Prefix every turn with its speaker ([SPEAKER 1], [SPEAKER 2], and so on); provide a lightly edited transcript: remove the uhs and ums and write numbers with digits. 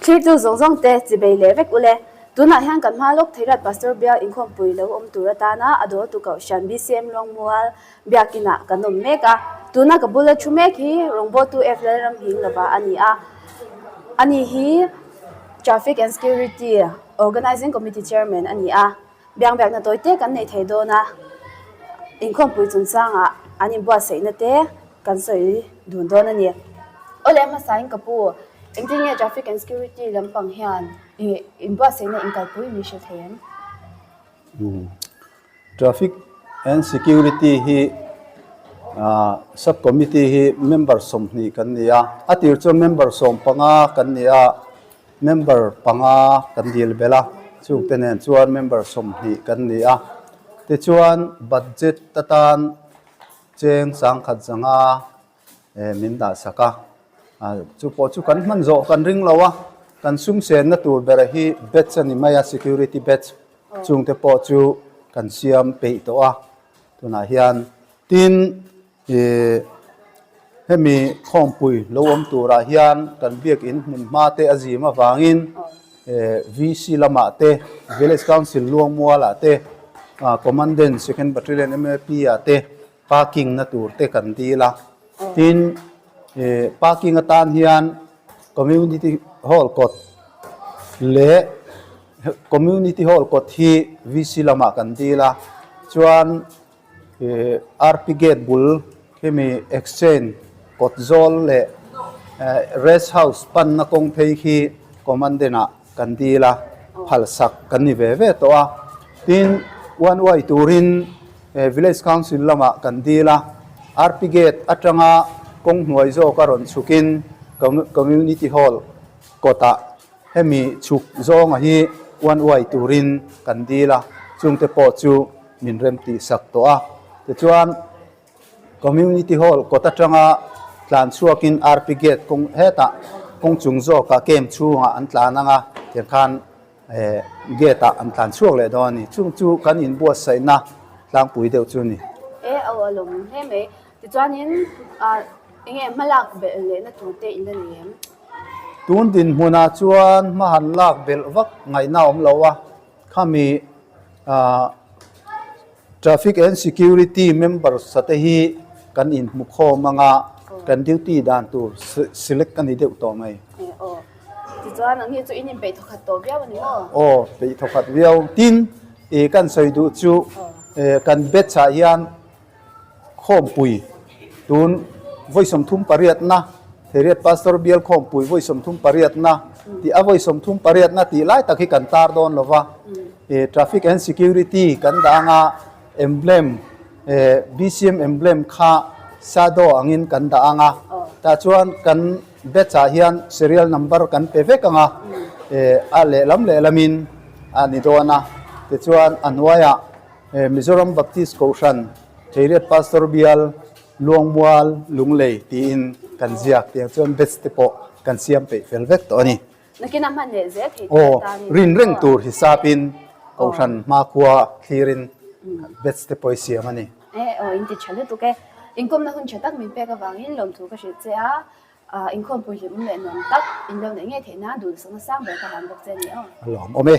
[SPEAKER 1] Thlirtu zawng zawng te chibei leh vek ule. Tunah hian kan hma lawk Theirat Pastor Bial inkhawmpui lo awm tur atana a dawltu Kohhran BCM Luangmual Biakinah kan awm mek a. Tuna ka bula thu mek hi rawngbawltu F Lalram hing lova a ni a. Ani hi Traffic and Security Organising Committee Chairman a ni a. Biang biakna tawi te kan nei thei dawn a, inkhawmpui chungchangah an inbuatsaihna te kan sawi dun dawn a ni. Awle hmasain ka pu, engtin nge traffic and security lampang hian inbuatsaihna inkalpui min hrilh thei em?
[SPEAKER 2] Traffic and security hi sub committee hi member 20 kan ni a, a tir chuan member 15 kan ni a. Member panga kan dil belh a, chungte nen chuan member 20 kan ni a. Tichuan budget atan cheng sangkhat zanga min dah sak a, chu pawh chu kan hman zawh kan ring lo a, kan sum senna tur ber hi batch a ni mai a, security batch chungte pawh chu kan siam peih tawh a tunah hian. Tin. Ih, hemi khawmpui lo awm turah hian kan biakin hmun hma te a zim avangin VC lamah te, Village Council Luangmualah te, Commandant Second Battalion MAP ah te parking na tur te kan dil a. Tin, parking atan hian Community Hall kawt leh Community Hall kawt hi VC lamah kan dil a. Chuan RP Gate bul khimi Exchange kawt zawl leh Rest House panna kawng phei khi Commandant ah kan dil a, phalsak kan ni ve ve tawh a. Tin, one way turin Village Council lamah kan dil a, RP Gate atanga kawng hnuai zawka rawn chhukin Community Hall kawtah Hemi chhuk zawnga hi uan uai turin kan dil a, chungte pawh chu min rem tih sak tawh a. Tichuan, Community Hall kawt atanga tlan chhuakin RP Gate kawng hetah kawng chung zawkah camp chhungah an tlan ang a, tiang khan gate ah an tlan chhuak leh dawn a ni. Chung chu kan inbuatsaihna tlangpui deuh chu a ni.
[SPEAKER 1] E, aw a lawm hle mai. Tichuanin, enge hmalak belh lehna turte in la nei em?
[SPEAKER 2] Tun dinhmunah chuan hma han lak belh vak ngaihna a awm lo a, khami Traffic and Security members te hi kan inhmu khawm anga kan duty dan tur select a ni deuh tawh mai.
[SPEAKER 1] Aw, tichuan ang hi chu in inpeih thawkhat tawh viau a ni maw?
[SPEAKER 2] Aw, peih thawkhat viau. Tin, kan sawi duh chu kan batch ah hian Khawmpui tun vawi 38na Theriat Pastor Bial Khawmpui vawi 38na tih a vawi 38na tih lai tak hi kan tar dawn lo va, Traffic and Security kan dah anga emblem BCM emblem kha shadow angin kan dah anga tah chuan kan batch ah hian serial number kan pe vek anga a lehlam lehlamin a ni dawn a, tichuan a hnuaiah Mizoram Baptist Kohhran Theiriat Pastor Bial Luangmual Lunglei tiin kan ziak tiang chuan batch te pawh kan siam peih fel vek tawh a ni.
[SPEAKER 1] Nakin a hman leh zel thei tur atan in.
[SPEAKER 2] Rin reng tur hisapin Kohhran hmakhua thlirin batch te pawh i siam a ni.
[SPEAKER 1] E aw in ti tha lutuk e. Inkawmna hun tha tak min pek avangin lawmthu ka hrilh che a. Inkhawmpui hlimawm leh nuam tak in lo neih ngei theih nan duhsakna sang ber ka hlan bawk che a ni aw.
[SPEAKER 2] A lawmawm e.